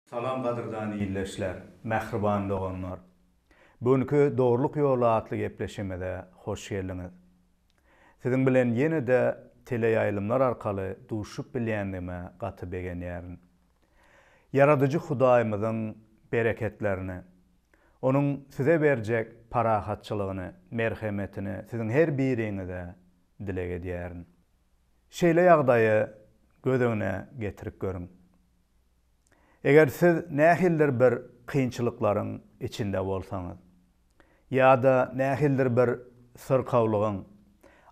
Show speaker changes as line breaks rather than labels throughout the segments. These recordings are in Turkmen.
Salam gadyrdan ildeşler, mähriban doganlar! Bu günki Dogrulyk ýoly atly gepleşigimize hoş geldiňiz. Siziň bilen ýene-de teleýaýlymlar arkaly duşup bilýändigime gaty begenýärin. Ýaradyjy Hudaýymyzyň bereketlerini, Onuň size berjek parahatçylygyny, merhemetini siziň her biriňize dileg edýärin. Şeýle ýagdaýy göz öňüne getirip görüň. Eger siz nähilidir bir kynçylyklaryň içinde bolsaňyz ýa-da nähilidir bir syrkawlygyň,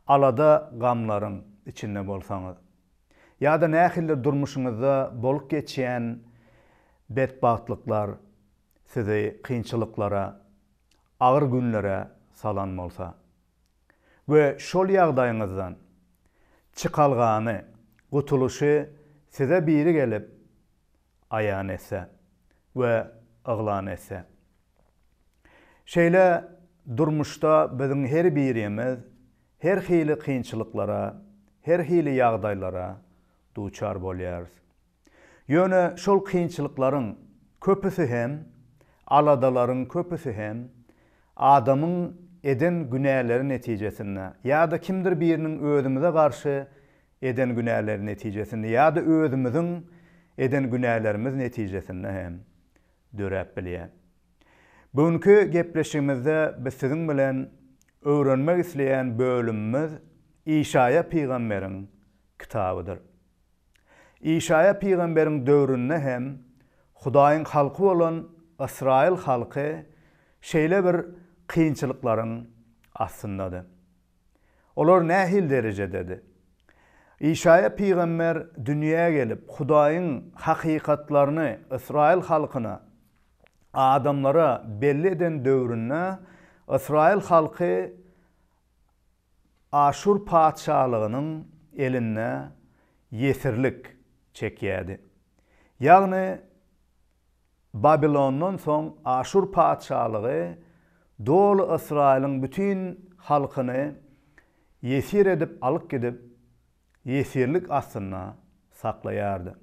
alada-gamlaryň içinde bolsaňyz ýa-da nähilidir durmuşyňyzda bolup geçýän betbagtlyklar sizi kynçylyklara, agyr günlere salan bolsa we şol ýagdaýyňyzdan çykalgany, gutulyşy size biri gelip aýan etse we yglan etse. Şeýle durmuşda biziň her birimiz her hili kynçylyklara, her hili ýagdaýlara duçar bolýarys. Ýöne şol kynçylyklaryň köpüsi hem, aladalaryň köpüsi hem adamyň eden günäleri netijesinde ýa-da kimdir biriniň özümize garşy eden günäleri netijesinde ýa-da özümiziň eden günälerimiz netijesinde hem döräp bilýär. Bu günki gepleşigimizde biz siziň bilen öwrenmek isleýän bölümimiz Işaýa pygamberiň kitabydyr. Işaýa pygamberiň döwründe hem Hudaýyň halky bolan ysraýyl halky şeýle bir kynçylyklaryň astyndady. Olar nähili derejededi? Işaýa pygamber dünýä gelip, Hudaýyň hakykatlaryny ysraýyl halkyna, adamlara belli eden döwründe ysraýyl halky Aşur patyşalygynyň elinde ýesirlik çekýärdi. Ýagny Babilondan soň Aşur patyşalygy doly Ysraýylyň bütin halkyny ýesir edip alyp gidip, ýesirlik astynda saklaýardy.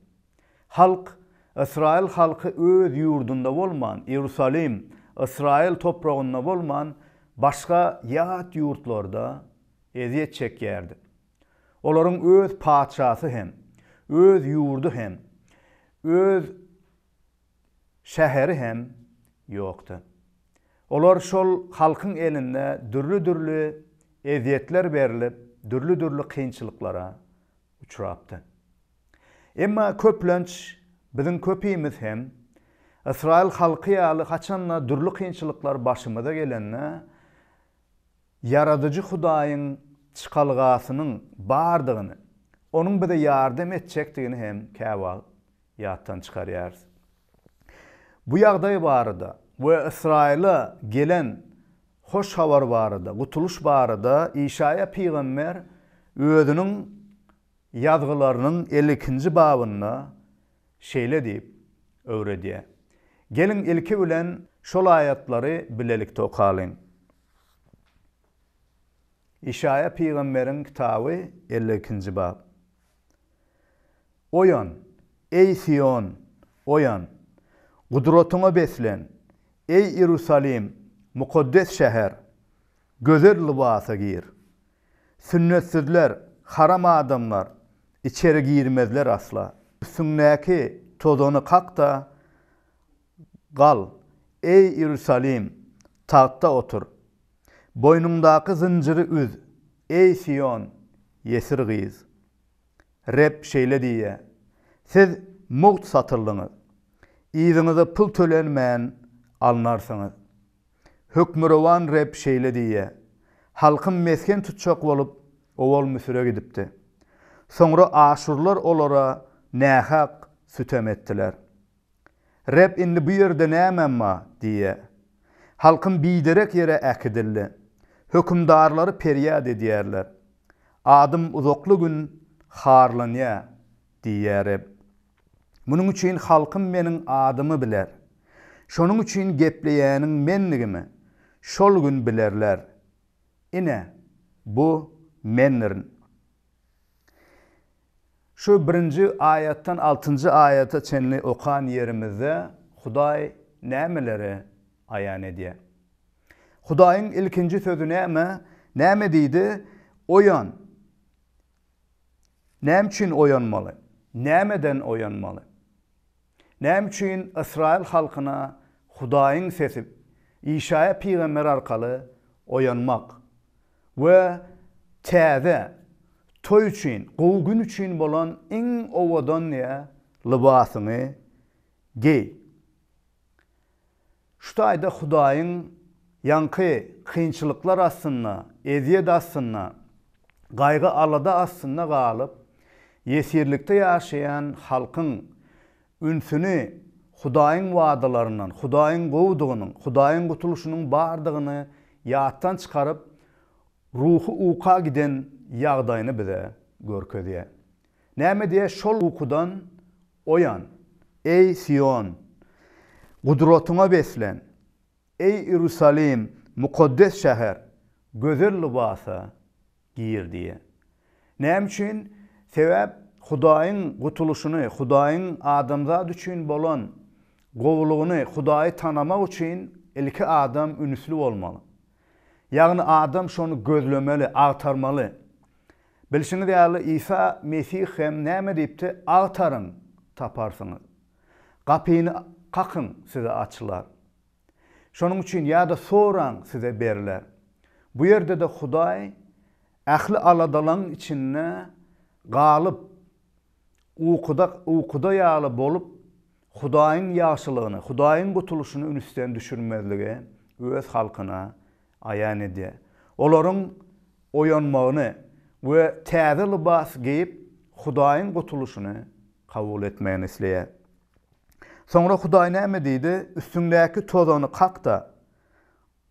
Halk, Ysraýyl halky öz ýurdunda bolman, Iýerusalim, Ysraýyl topragynda bolman, başga ýat ýurtlarda ezýet çekýärdi. Olaryň öz patyşasy hem, öz ýurdy hem, öz şäheri hem ýokdy. Olar şol halkyň elinde dürli-dürli ezýetler berlip, dürli-dürli kynçylyklara uçrapdy. Emma köplenç biziň köpimiz hem ysraýyl halky ýaly haçanda dürli kynçylyklar başymyza gelende, Ýaradyjy Hudaýyň çykalgasynyň bardygyny, Onuň bize ýardam etjekdigini hem käwagt ýatdan çykarýarys. Bu ýagdaý barada we Ysraýyla gelen hoş habar barada, gutulyş barada Işaýa pygamber özüniň ýazgylarynyň 52-nji babynda şeýle diýip öwredýär. Geliň, ilki bilen şol aýatlary bilelikde okalyň. Işaýa pygamberiň kitaby 52-nji bap. Oýan, eý Sion, oýan! Gudratyňa beslen, eý Iýerusalim, mukaddes şäher, gözel lybasa gir. Sünnetsizler, haram adamlar içeri girmezler asla. Üstüňdäki tozany kak-da, gal, eý Iýerusalim, tagtda otur. Boýnuňdaky zynjyry üz, eý Sion, ýesir gyz. Reb şeýle diýýär, Siz mugt satyldyňyz, yzyňyza pul tölenmän alnarsyňyz. Hökmürowan Reb şeýle diýýär, Halkym mesgen tutjak bolup, owal Müsüre gidipdi. Soňra aşurlar olara nähak sütem etdiler. Reb indi bu ýerde nämäm bar? diýýär. Halkym biderek ýere äkidildi. Hökümdarlary perýat edýärler. Adym uzakly gün harlanýar diýýär Reb. Munuň üçin halkym meniň adymy biler. Şonuň üçin gepleýäniň mendigimi şol gün bilerler. Ine, bu Mendirin. Şu birinji aýatdan altynjy aýata çenli okan ýerimizde Hudaý nämeleri aýan edýär? Hudaýyň ilkinji sözi näme? Näme diýdi? Oýan! Näme üçin oýanmaly? Nämeden oýanmaly? Näme üçin ysraýyl halkyna Hudaýyň sesi Işaýa pygamber arkaly oýanmak we täze toý üçin, gowy gün üçin bolan iň owadan diýä lybasyňy geý. Şu taýda Hudaýyň ýaňky kynçylyklar astynda, ezýet astynda, gaýgy-alada astynda galyp, ýesirlikde ýaşaýan halkyň ünsüni Hudaýyň wadalaryndan, Hudaýyň gowudygynyň, Hudaýyň gutulyşynyň bardygyny ýatdan çykaryp, ruhy uka giden ýagdaýyny bize görkezýär. Näme diýýär? Şol ukudan oýan, eý, Sion! Gudratyňa beslen, eý, Iýerusalim, mukaddes şäher, gözel lybasa gir diýýär. Näme üçin? Sebäp Hudaýyň gutulyşyny, Hudaýyň adamzat üçin bolan gowulygyny, Hudaýy tanamak üçin ilki adam ünsli bolmaly. Ýagny adam şony gözlemeli, agtarmaly. Bilşiňiz ýaly, Isa Mesih hem näme diýipdi? Agtaryň, taparsyňyz. Gapyny kakyň, size açylar. Şonuň üçin ýa-da soraň, size berler. Bu ýerde-de Hudaý ähli aladalaň içinde galyp, ukuda, ukuda ýaly bolup, Hudaýyň ýagşylygyny, Hudaýyň gutulyşyny ünsden düşürmezligi öz halkyna aýan edýär. Olaryň oýanmagyny we täze lybas geýip, Hudaýyň gutulyşyny kabul etmegini isleýär. Soňra Hudaý näme diýdi? Üstüňdäki tozany kak-da,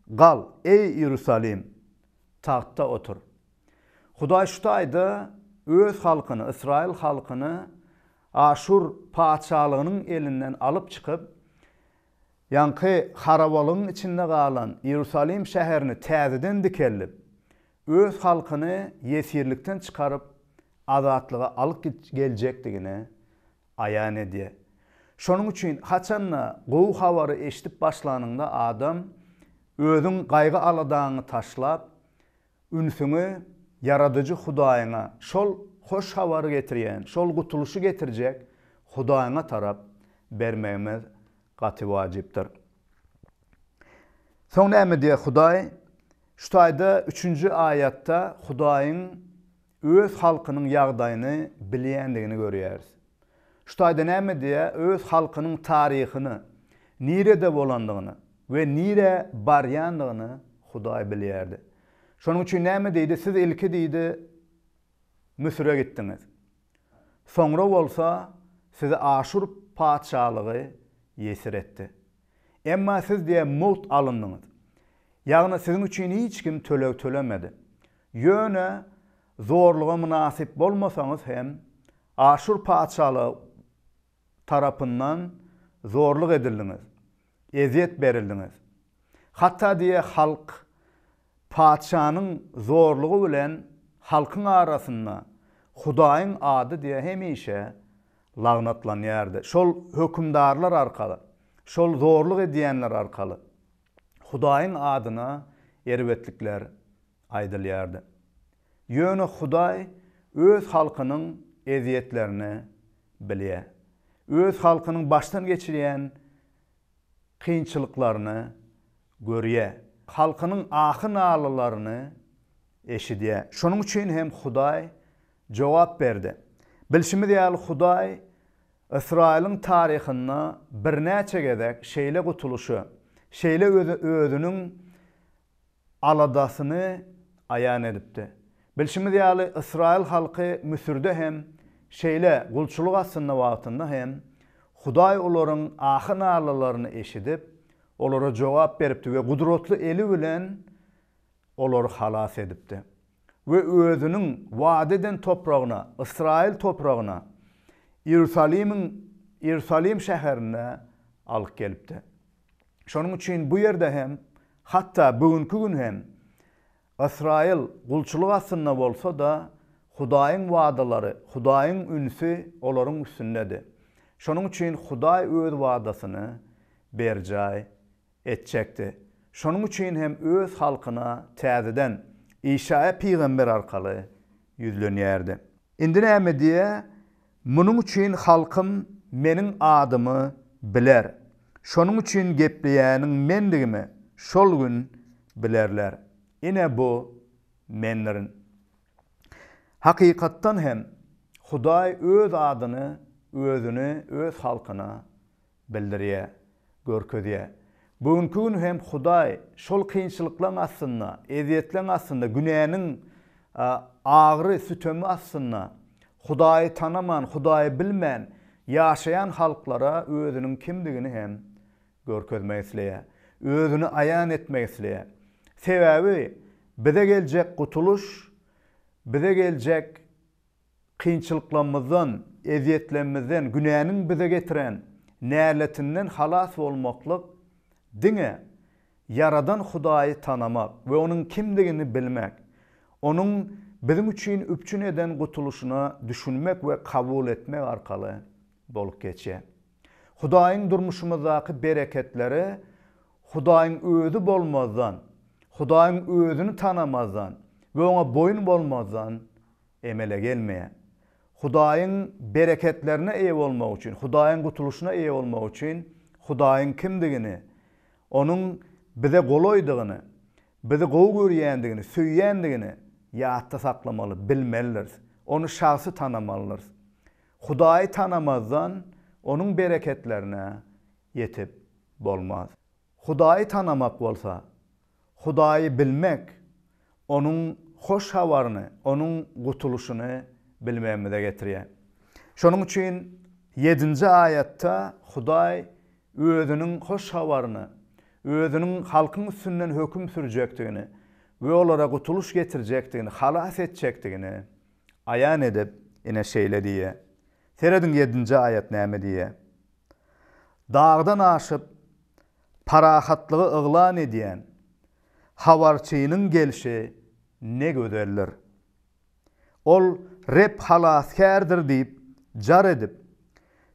gal, eý, Iýerusalim, tagtda otur. Hudaý şu taýda Öz halkyny, ysraýyl halkyny Aşur patyşalygynyň elinden alyp çykyp, Ýaňky harabalygyň içinde galan Iýerusalim şäherini täzeden dikeldip, öz halkyny ýesirlikden çykaryp, azatlyga alyp geljekdigini aýan edýär. Şonuň üçin, haçan-da gowy habary eşidip başlanyňda adam özüň gaýgy-aladaňy taşlap, Ünsüňi Ýaradyjy Hudaýyňa, şol hoş habary getirýän, şol gutulyşy getirjek Hudaýyňa tarap bermegimiz gaty wajypdyr. Soň näme diýýär Hudaý? Şu taýda üçünji aýatda Hudaýyň öz halkynyň ýagdaýyny bilýändigini görýäris. Şu taýda näme diýýär? Öz halkynyň taryhyny, nirede bolandygyny we nirä barýandygyny Hudaý bilýärdi. Şonuň üçin näme diýdi? Siz ilki diýdi, Müsüre gitdiňiz. Soňra bolsa sizi Aşur patyşalygy ýesir etdi. Emma siz diýýär, mugt alyndyňyz. Ýagny siziň üçin hiç kim töleg tölemedi. Ýöne zorluga mynasyp bolmasaňyz hem, Aşur patyşalygy tarapyndan zorluk edildiňiz, ezýet berildiňiz. Hatda diýe halk patyşanyň zorlugy bilen halkyň arasynda Hudaýyň ady diýe hemişe lagnatlanýardy. Şol hökümdarlar arkaly, şol zorluk edýänler arkaly Hudaýyň adyna erbetlikler aýdylýardy. Ýöne Hudaý öz halkynyň ezýetlerini bilýär. Öz halkynyň başdan geçirýän kynçylyklaryny görýär. Halkynyň ahy-nalalaryny eşidýär. Şonuň üçin hem Hudaý jogap berdi. Bilşimiz ýaly, Hudaý Ysraýylyň taryhynda birnäçe gezek şeýle gutulyşy, şeýle özüniň aladasyny aýan edipdi. Bilşimiz ýaly, ysraýyl halky Müsürde hem şeýle gulçulyk astynda wagtynda hem Hudaý olaryň ahy-nalalaryny eşidip, olara jogap beripdi we gudratly eli bilen olary halas edipdi. We özüniň wada eden topragyna, Ysraýyl topragyna, Iýerusalimiň Iýerusalim şäherine alyp gelipdi. Şonuň üçin bu ýerde hem, hatda bu günki gün hem Ysraýyl gulçulyk astynda bolsa-da, Hudaýyň wadalary, Hudaýyň ünsi olaryň üstündedi. Şonuň üçin Hudaý öz wadasyny berjaý etjekdi. Şonuň üçin hem öz halkyna täzeden Işaýa pygamber arkaly ýüzlenýärdi. Indi näme diýýär? Munuň üçin halkym Meniň adymy biler. Şonuň üçin gepleýäniň Mendigimi şol gün bilerler. Ine bu Mendirin. Hakykatdan hem, Hudaý Öz adyny, Özüni Öz halkyna bildirýär, görkezýär. Bu günki gün hem Hudaý şol kynçylyklaryň astynda, ezýetleň astynda, günäniň agyry, sütemi astynda Hudaýy tanaman, Hudaýy bilmän ýaşaýan halklara Özüniň kimdigini hem görkezmek isleýär. Özüni aýan etmek isleýär. Sebäbi bize geljek gutulyş, bize geljek Kynçylyklarymyzdan, ezýetlerimizden, günäniň bize getiren näletinden halas bolmaklyk diňe Ýaradan Hudaýy tanamak we Onuň kimdigini bilmek, Onuň biziň üçin üpjün eden gutulyşyna düşünmek we kabul etmek arkaly bolup geçýär. Hudaýyň durmuşymyzdaky bereketleri Hudaýyň Özi bolmazdan, Hudaýyň Özüni tanamazdan we Oňa boýun bolmazdan emele gelmeýär. Hudaýyň bereketlerine eýe bolmak üçin, Hudaýyň gutulyşyna eýe bolmak üçin Hudaýyň kimdigini, Onuň bize golaýdygyny, bizi gowy görýändigini, söýýändigini ýatda saklamaly, bilmelidiris. Ony şahsy tanamalydyrys. Hudaýy tanamazdan Onuň bereketlerine ýetip bolmaz. Hudaýy tanamak bolsa, Hudaýy bilmek, Onuň hoş habaryny, Onuň gutulyşyny bilmegimize getirýär. Şonuň üçin ýedinji aýatda Hudaý Özüniň hoş habaryny, Özüniň halkyň üstünden höküm sürjekdigini we olara gutulyş getirjekdigini, halas etjekdigini aýan edip, ine şeýle diýýär. Serediň ýedinji aýat näme diýýär? Dagdan aşyp, parahatlygy yglan edýän habarçynyň gelşi ne gözeldir! Ol Reb halasgärdir diýip jar edip,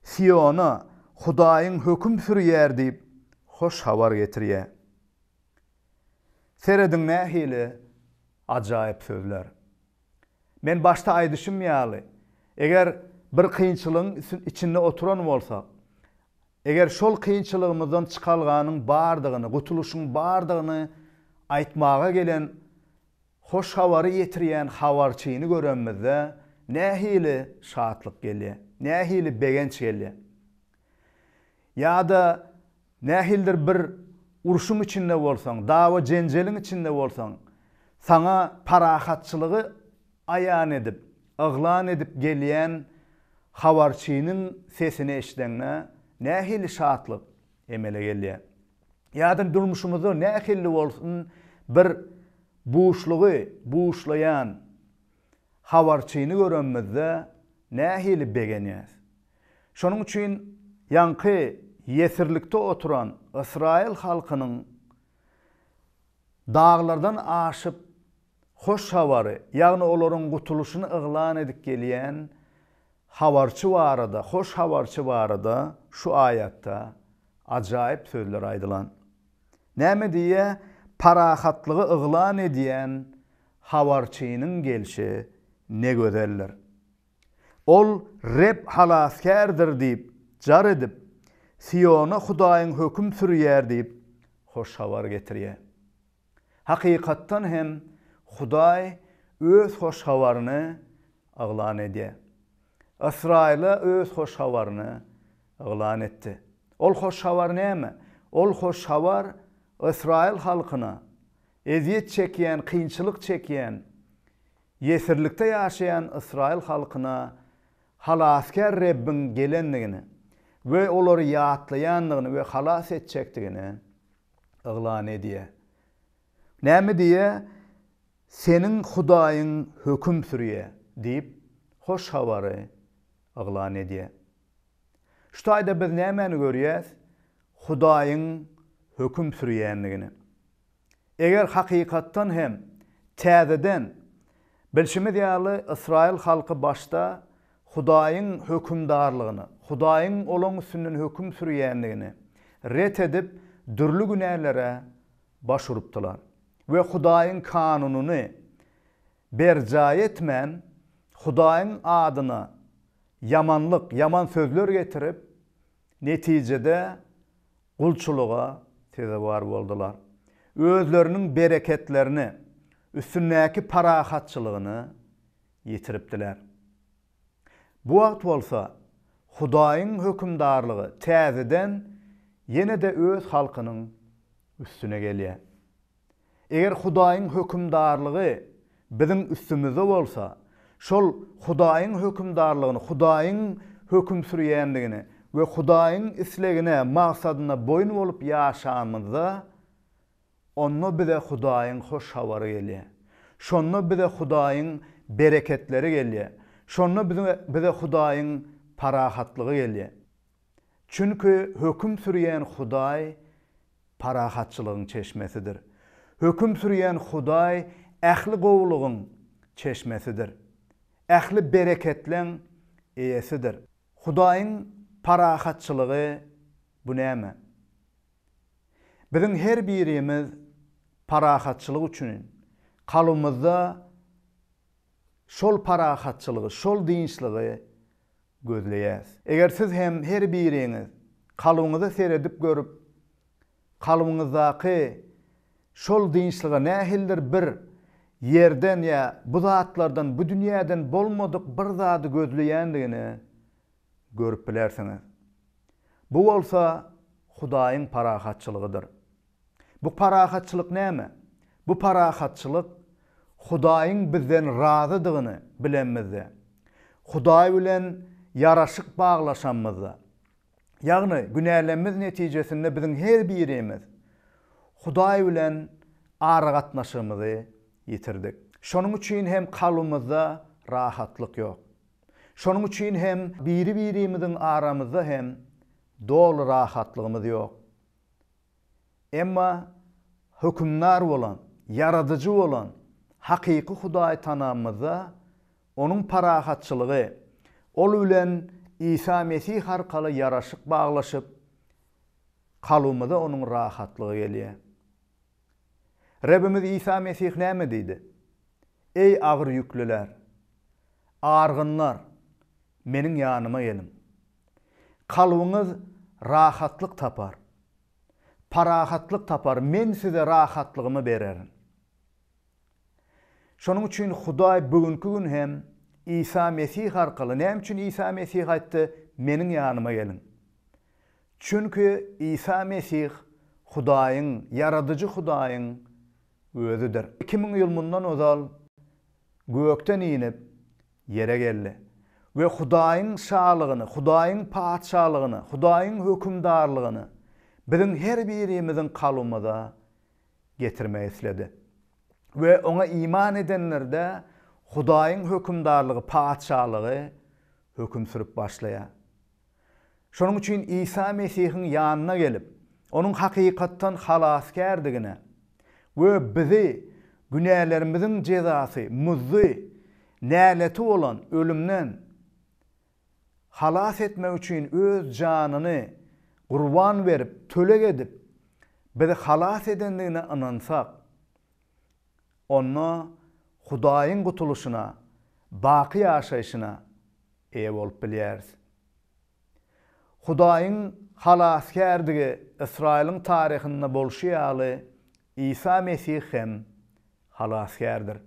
Siona Hudaýyň höküm sürýär diýip hoş habar getirýär. Serediň nähili ajaýyp sözler! Men başda aýdyşym ýaly, eger bir kynçylygyň içinde oturan bolsak, eger şol kynçylygymyzdan çykalganyň bardygyny, gutulyşyň bardygyny aýtmaga gelen hoş habary ýetirýän habarçyny görenimizde nähili şatlyk gelýär, nähili begenç gelýär. Ýa-da nähilidir bir urşuň içinde bolsaň, dawa-jenjeliň içinde bolsaň, saňa parahatçylygy aýan edip, yglan edip gelýän habarçynyň sesini eşideňde nähili şatlyk emele gelýär. Ýa-da durmuşymyzda nähili bolsun bir buşlugy buşlaýan habarçyny görenimizde nähili begenýäs. Şonuň üçin ýaňky ýesirlikde oturan ysraýyl halkynyň daglardan aşyp hoş habary, ýagny olaryň gutulyşyny yglan edip gelýän habarçy barada, hoş habarçy barada şu aýatda ajaýyp sözler aýdylan. Näme diýýär? Parahatlygy yglan edýän habarçynyň gelşi ne gözeldir! Ol Reb halasgärdir diýip jar edip, Siona Hudaýyň höküm sürýär diýip hoş habar getirýär. Hakykatdan hem Hudaý Öz hoş habaryny yglan edýär. Ysraýyla Öz hoş habaryny yglan etdi. Ol hoş habar näme? Ol hoş habar ysraýyl halkyna, ezýet çekýän, kynçylyk çekýän, Ýesirlikde ýaşaýan ysraýyl halkyna Halasgär Rebbiň gelendigini we olary ýatlaýandygyny we halas etjekdigini yglan edýär. Näme diýýär? Seniň Hudaýyň höküm sürýär diýip, hoş habary yglan edýär. Şu taýda biz nämäni görýäs? Hudaýyň höküm sürýändigini. Eger hakykatdan hem täzeden. Bilşimiz ýaly, ysraýyl halky başda Hudaýyň hökümdarlygyny, Hudaýyň olaň üstünden höküm sürýändigini ret edip, dürli günälere baş urupdylar we Hudaýyň kanunyny berjaý etmän, Hudaýyň adyna ýamanlyk, ýaman sözler getirip, netijede gulçulyga sezewar boldular. Özleriniň bereketlerini, üstündäki parahatçylygyny ýitiripdiler. Bu wagt bolsa Hudaýyň hökümdarlygy täzeden ýene-de öz halkynyň üstüne gelýär. Eger Hudaýyň hökümdarlygy biziň üstümizde bolsa, şol Hudaýyň hökümdarlygyny, Hudaýyň höküm sürýändigini we Hudaýyň islegine, maksadyna boýun bolup ýaşanymyzda, onda bize Hudaýyň hoş habary gelýär. Şonda bize Hudaýyň bereketleri gelýär. Şonda bize Hudaýyň parahatlygy gelýär. Çünki höküm sürýän Hudaý parahatçylygyň çeşmesidir. Höküm sürýän Hudaý ähli gowulygyň çeşmesidir. Ähli bereketleň eýesidir. Hudaýyň parahatçylygy bu näme? Biziň her birimiz parahatçylyk üçin kalbymyzda şol parahatçylygy, şol dynçlygy gözleýäs. Eger siz hem her biriňiz kalbyňyza seredip görüp, kalbyňyzdaky şol dynçlyga nähilidir bir ýerden ýa bu zatlardan, bu dünýäden bolmadyk bir zady gözleýändigini görüp bilersiňiz. Bu bolsa Hudaýyň parahatçylygydyr. Bu parahatçylyk näme? Bu parahatçylyk Hudaýyň bizden razydygyny bilenimizde, Hudaý bilen ýaraşyk baglaşanymyzda, ýagny günälerimiz netijesinde biziň her birimiz Hudaý bilen aragatnaşygymyzy ýitirdik. Şonuň üçin hem kalbymyzda rahatlyk ýok. Şonuň üçin hem biri-birimiziň aramyzda hem doly rahatlygymyz ýok. Emma Hökümdar bolan, Ýaradyjy bolan hakyky Hudaýy tanamyzda, Onuň parahatçylygy, Ol bilen Isa Mesih arkaly ýaraşyk baglaşyp, kalbymyza Onuň rahatlygy gelýär. Rebimiz Isa Mesih näme diýdi? Eý agyr ýüklüler, argynlar, Meniň ýanyma geliň. Kalbyňyz rahatlyk tapar. Parahatlyk tapar, Men size rahatlygymy bererin. Şonuň üçin Hudaý bu günki gün hem Isa Mesih arkaly, näme üçin Isa Mesih aýtdy, Meniň ýanyma geliň? Çünki Isa Mesih Hudaýyň, Ýaradyjy Hudaýyň Özüdir. 2000 ýyl mundan ozal gökden inip, ýere geldi we Hudaýyň Şalygyny, Hudaýyň Patyşalygyny, Hudaýyň hökümdarlygyny biziň her birimiziň kalbymyza getirmek isledi. We Oňa iman edenlerde Hudaýyň hökümdarlygy, Patyşalygy höküm sürüp başlaýar. Şonuň üçin Isa Mesihiň ýanyna gelip, Onuň hakykatdan Halasgärdigine we bizi günälerimiziň jezasy, muzdy, näleti bolan ölümden halas etmek üçin öz janyny gurban berip, töleg edip, bizi halas edendigine ynansak, onda Hudaýyň gutulyşyna, baky ýaşaýşyna eýe bolup bilýäris. Hudaýyň Halasgärdigi Ysraýylyň taryhynda bolşy ýaly, Isa Mesih hem Halasgärdir.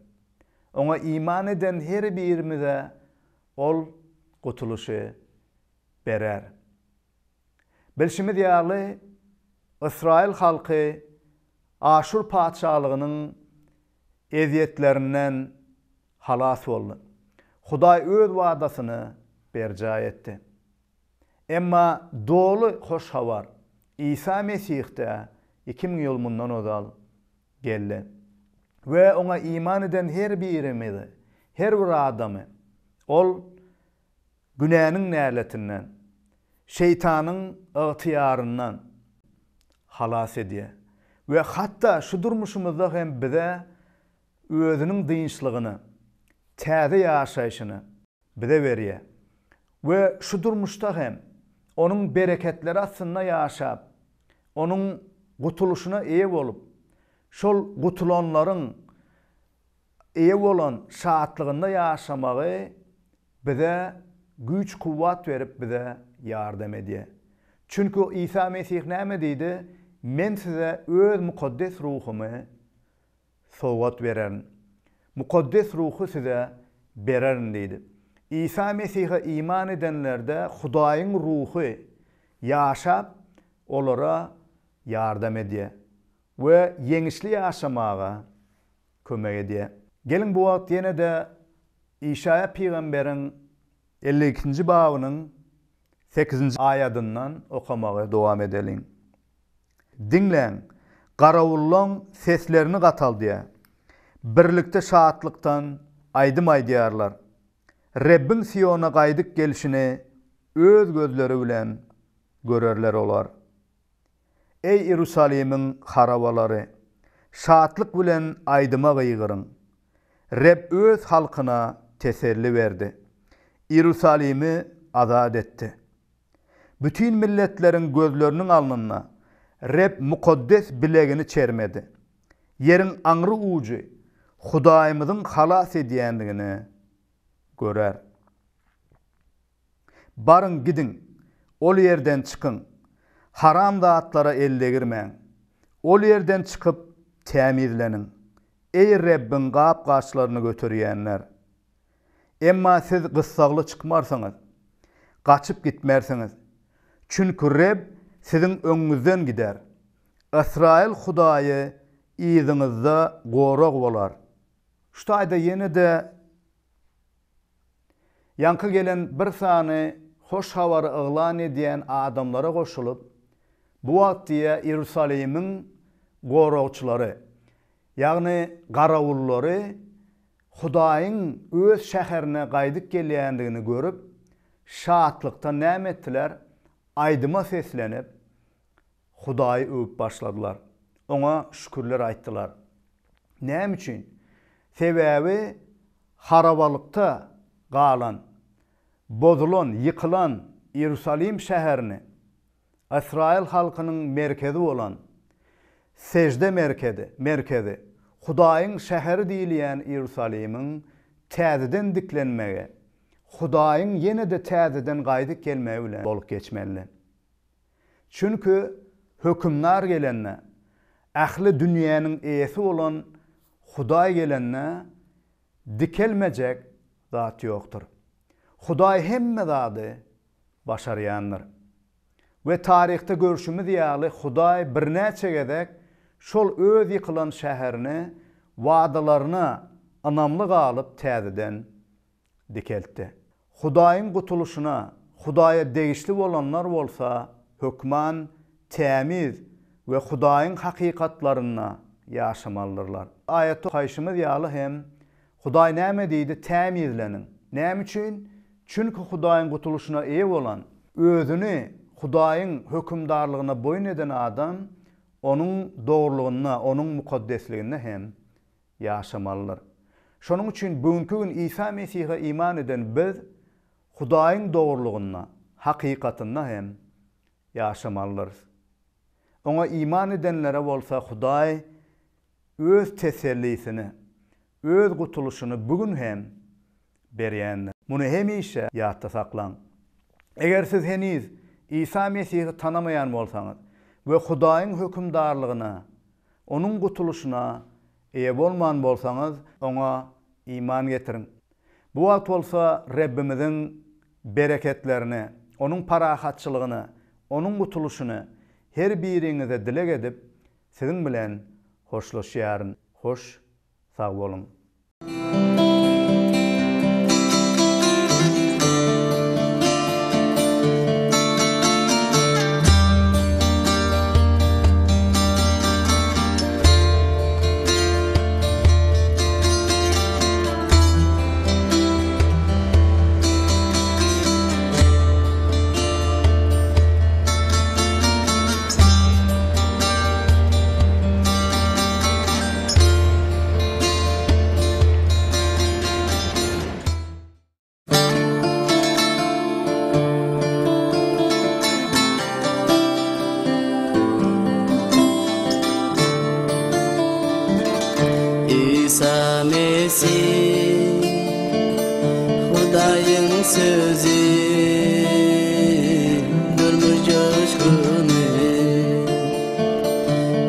Oňa iman eden her birimize Ol gutulyşy berer. Bilşimiz ýaly, ysraýyl halky Aşur patyşalygynyň ezýetlerinden halas boldy. Hudaý öz wadasyny berjaý etdi. Emma doly hoş habar Isa Mesihde 2000 ýyl mundan ozal geldi we oňa iman eden her birimizi, her bir adamy Ol günäniň näletinden, şeýtanyň ygtyýaryndan halas edýär we hatda şu durmuşymyzda hem bize Özüniň dynçlygyny, täze ýaşaýşyny bize berýär we şu durmuşda hem Onuň bereketleri astynda ýaşap, Onuň gutulyşyna eýe bolup, şol gutulanlaryň eýe bolan şatlygynda ýaşamagy bize güýç-kuwwat berip bize ýardam edýär. Çünki Isa Mesih näme diýdi? Men size öz mukaddes ruhumy sowgat bererin. Mukaddes ruhy size bererin diýdi. Isa Mesihe iman edenlerde Hudaýyň ruhy ýaşap, olara ýardam edýär we ýeňişli ýaşamaga kömek edýär. Geliň bu wagt ýene-de Işaýa pygamberiň 52-nji babynyň sekizinji aýadyndan okamagy dowam edeliň. Diňläň, garawullaň seslerini gataldýar. Birlikde şatlykdan aýdym aýdýarlar. Rebbiň Siona gaýdyp gelşini öz gözleri bilen görerler olar. Eý, Iýerusalimiň harabalary, şatlyk bilen aýdyma gygyryň! Reb öz halkyna teselli berdi, Iýerusalimi azat etdi. Bütin milletleriň gözleriniň alnynda Reb mukaddes bilegini çermedi. Ýeriň aňry ujy Hudaýymyzyň halas edýändigini görer. Baryň, gidiň, ol ýerden çykyň, haram zatlara el degirmäň. Ol ýerden çykyp, tämizleniň, eý Rebbiň gap-gaçlaryny göterýänler. Emma siz gyssagly çykmarsyňyz, gaçyp gitmersiňiz. Çünki Reb siziň öňüňizden gider. Ysraýyl Hudaýy yzyňyzda gorag bolar. Şu taýda ýene-de ýaňky gelen bir sany hoş habary yglan edýän adamlara goşulyp, bu wagt diýýär, Iýerusalimiň goragçylary, ýagny garawullary Hudaýyň öz şäherine gaýdyp gelýändigini görüp, şatlykdan näme etdiler? Aýdyma seslenip, Hudaýy öwüp başladylar. Oňa şükürler aýtdylar. Näme üçin? Sebäbi harabalykda galan, bozulan, ýykylan Iýerusalim şäherini Ysraýyl halkynyň merkezi bolan, sežde merkezi, merkezi, Hudaýyň şäheri diýilýän Iýerusalimiň täzeden diklenmegi, Hudaýyň ýene-de täzeden gaýdyp gelmegi bilen bolup geçmelidi. Çünki hökümdar gelende, ähli dünýäniň eýesi bolan Hudaý gelende dikelmejek zat ýokdur. Hudaý hemme zady başarýandyr. We taryhda görşümiz ýaly Hudaý birnäçe gezek şol öz ýykylan şäherini wadalaryna ynamly galyp täzeden dikeltdi. Hudaýyň gutulyşyna Hudaýa degişli bolanlar bolsa hökman tämiz we Hudaýyň hakykatlarynda ýaşamalydyrlar. Aýatda okaýşymyz ýaly hem Hudaý näme diýdi? Tämizleniň. Näme üçin? Çünki Hudaýyň gutulyşyna eýe bolan, özüni Hudaýyň hökümdarlygyna boýun eden adam Onuň dogrulygynda, Onuň mukaddesliginde hem ýaşamalydyr. Şonuň üçin bu günki gün Isa Mesihe iman eden biz Hudaýyň dogrulygynda, hakykatynda hem ýaşamalydyrys. Oňa iman edenlere bolsa Hudaý Öz tesellisini, Öz gutulyşyny bu gün hem berýändir. Muny hemişe ýatda saklaň. Eger siz heniz Isa Mesihi tanamaýan bolsaňyz we Hudaýyň hökümdarlygyna, Onuň gutulyşyna eýe bolman bolsaňyz, Oňa iman getiriň. Bu wagt bolsa Rebbimiziň bereketlerini, Onuň parahatçylygyny, Onuň gutulyşyny her biriňize dileg edip, siziň bilen hoşlaşýaryn. Hoş sag boluň!
Mesih, Hudaýyň sözi, durmuş joşguny.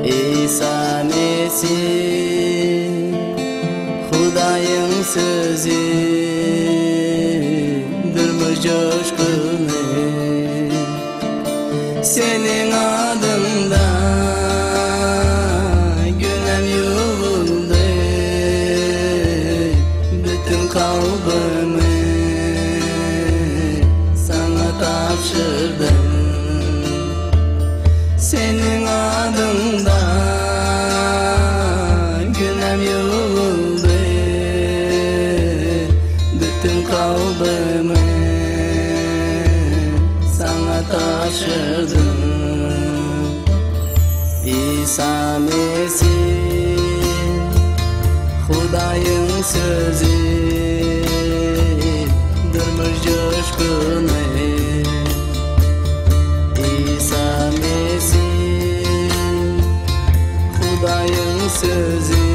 Isa Mesih, Hudaýyň sözi, durmuş joşguny. Seniň adyňda günäm ýuwuldy, Bütin kalbymy Saňa tabşyrdym. Seniň adyňda günäm ýuwuldy, Bütin kalbymy Saňa tabşyrdym. Isa Mesih, Hudaýyň sözi, durmuş joşguny. Isa Mesih, Hudaýyň sözi.